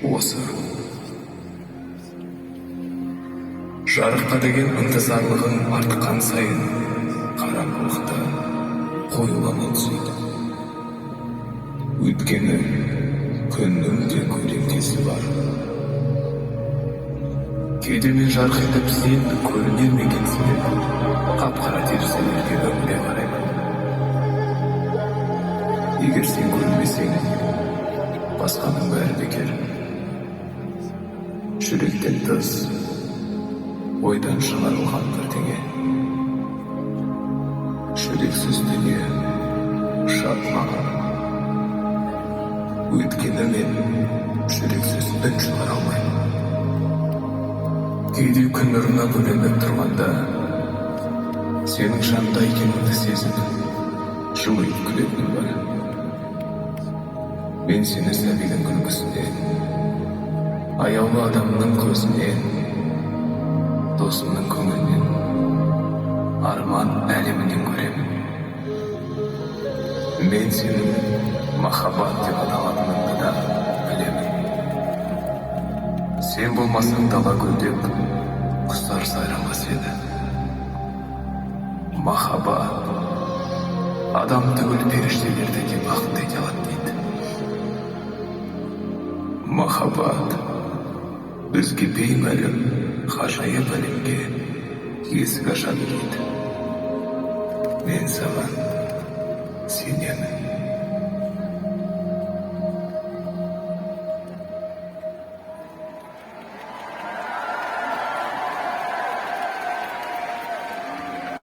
Осы. Жарыққа деген ынтызарлығың артқан сайын қараңғылық та қоюлана түседі. Өйткені күннің де көлеңкесі бар. Кейде мен жарқ етіп сен көрінер ме екенсің деп қап-қара терезелерге үңіле қараймын. Егер сен көрінбесең, басқаның бәрі бекер. Жүректен тыс, ойдан шығарылған бірдеңе. Жүрексіз дүние жат маған. Өйткені мен жүрексіз үн шығара алмаймын. Кейде күн нұрына бөленіп тұрғанда сенің жанымда екеніңді сезіп, жымиып күлетінім бар. Мен сені сәбидің күлкісінен, аяулы адамның көзінен, досымның көңілінен, арман әлемінен көремін. Мен сенің махаббат деп аталатыныңды да білемін. Сен болмасаң, дала гүлдеп, құстар сайрамас еді. Махаббат адам түгіл, періштелерді де бақытты ете алады дейді. Махаббат бізге беймәлім ғажайып әлемге есік ашады дейді. Мен саған сенемін.